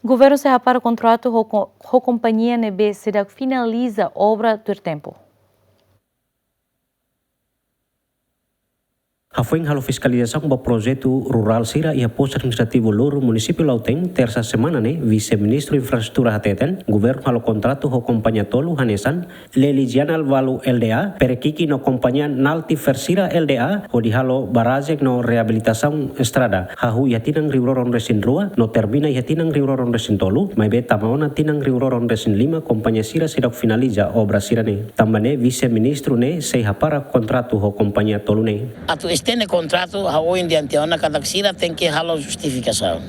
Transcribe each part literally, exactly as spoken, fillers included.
Governu sei hapara kontratu ho, ho kompañia ne'ebé seidauk finaliza obra tuir tempu. Hafoin halo fiskalizasaun ba projetu rurál sira iha Postu Administrativu Luru, Munisípiu Lautém, Tersa semana ne'e, Vise-Ministru Infraestrutura hateten, governu halo kontratu ho kompañia tolu hanesan Lelizianal Valu L D A, Perekiki no kompañia Naltifer sira L D A, hodi halo barajen no reabilitasaun estrada, hahú iha tinan rihun rua ruanulu-resin-rua, no termina iha tinan rihun rua ruanulu-resin-tolu, maibé tama ona tinan rihun rua ruanulu-resin-lima, kompañia sira seidauk finaliza obra sira-ne'e. Tanba ne'e, Vise-Ministru ne'e sei hapara kontratu ho kompañia tolu ne'e. Atu estende kontratu, ha'u ohin dehan tiha ona katak sira tenke halo justifikasaun.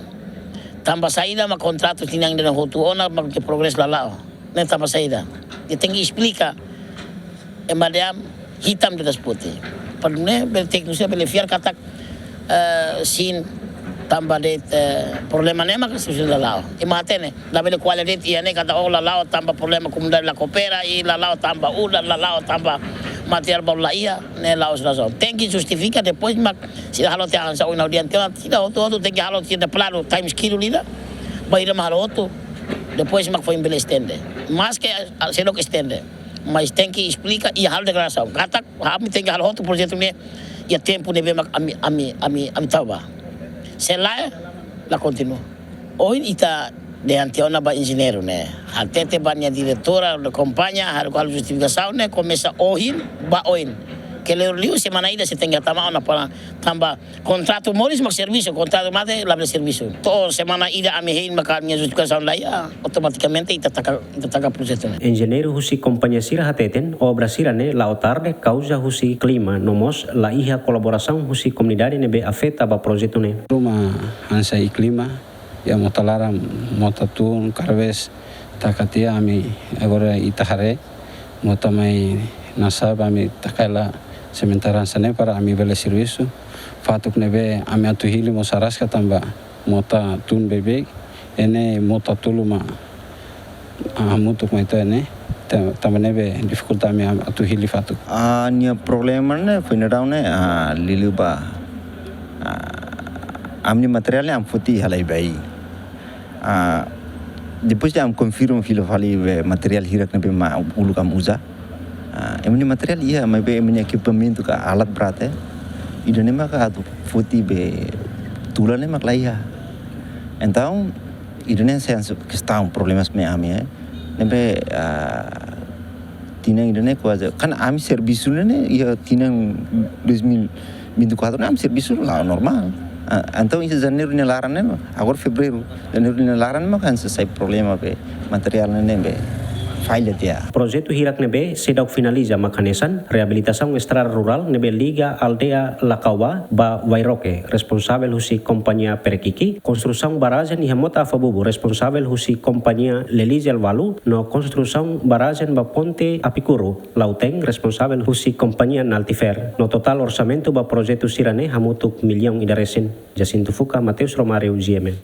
Tanba saida mak kontratu tinan ida-ne'e hotu ona, mak progresu la la'o. Ne'e tanba saida. Nia tenke esplika. Ema dehan hitam di atas putih. Para ne'e bele tékniku sira bele fiar katak, eh, sin tanba de'it, eh, problema ne'e maka solusaun la la'o. Ema hatene, labele ko'alia de'it iha ne'e katak oh la la'o tanba problema komunidade la koopera, i la la'o tanba udan, la la'o tanba materiál balu la iha, ne'e la'ós razaun. Tenke justifika, depois mak sira halo tiha hanesan ohin ha'u dehan tiha ona, sira hotu-hotu tenke halo tiha planu, time schedule ida, bainhira mak halo hotu, depois mak foin bele estende. Maske, ah, seidauk estende, mas tenke esplika i halo deklarasaun. Katak, ami tenke halo hotu projetu ne'e iha tempu ne'ebé mak ami, ami, ami, ami tau ba. Se lae, la kontinua. Ohin ita dehan tiha ona ba enjeñeiru ne'e. Hatete ba nia diretora de kompañia, halo, halo justifikasaun ne'e, komesa ohin, ba ohin. Kleur liu semana ida sei tenke tama ona para tanba kontratu moris mak servisu, kontratu mate labele servisu. To'o semana ida ami hein maka nia justifikasaun la iha, automatikamente ita taka, ita taka projetu ne'e. Enjeñeiru husi kompañia sira hateten, obra sira-ne'e la'o tarde kauza husi klima, no mós la iha kolaborasaun husi komunidade ne'ebé afeta ba projetu ne'e. Ruma hanesan iha klima, iha mota laran, mota tun, karvés, taka tiha ami, agora ita haree, mota mai nasabe ami taka hela sementeira hanesan ne'e para ami bele servisu. Fatuk ne'ebé ami atu hili mós araska tanba mota tun beibeik, ne'e mota tolu mak, ah, hamutuk mai to'o ne'e, ta-, tanba ne'ebé difikulta ami am-, atu hili fatuk. Ah, nia problema ne'e, foin daudaun ne'e, ah, liuliu ba, ah, ami-nia materiál ne'e ami foti halai ba ai. Ah, depois de ami konfirma fila fali be materiál hirak ne'ebé mak uluk ami uza. Ah, ema-nia materiál iha, maibé ema-nia ekipamentu ka alat berat, eh, ida-ne'e maka atu foti be tula ne'e mak la iha. Entaun, ida-ne'e hanesan kestaun, problemas mai ami, eh. Ne'ebé, ah, tinan ida-ne'e kuaze, kan ami servisu ne'e, ne'e iha tinan dois mil vinte e quatro ne'e ami servisu la normál. Ah, entaun iha Janeiru nia laran ne'e, agora Fevereiru, Janeiru nia laran maka hanesan sai problema be materiál ne'e, ne'ebé falla tiha. Projetu hirak ne'ebé seidauk finaliza mak hanesan reabilitasaun estrada rurál ne'ebé liga aldeia Lakawa ba Wairoke, responsavel husi kompañia Perekiki, konstrusaun barajen iha mota Afabubu, responsavel husi kompañia Lelizial Valu, no konstrusaun barajen ba ponte Apikuru, Lautém, responsavel husi kompañia Naltifer. No totál orsamentu ba projetu sira-ne'e hamutuk millaun ida resin. Jacinto Fuca, Mateus Romário, G M N.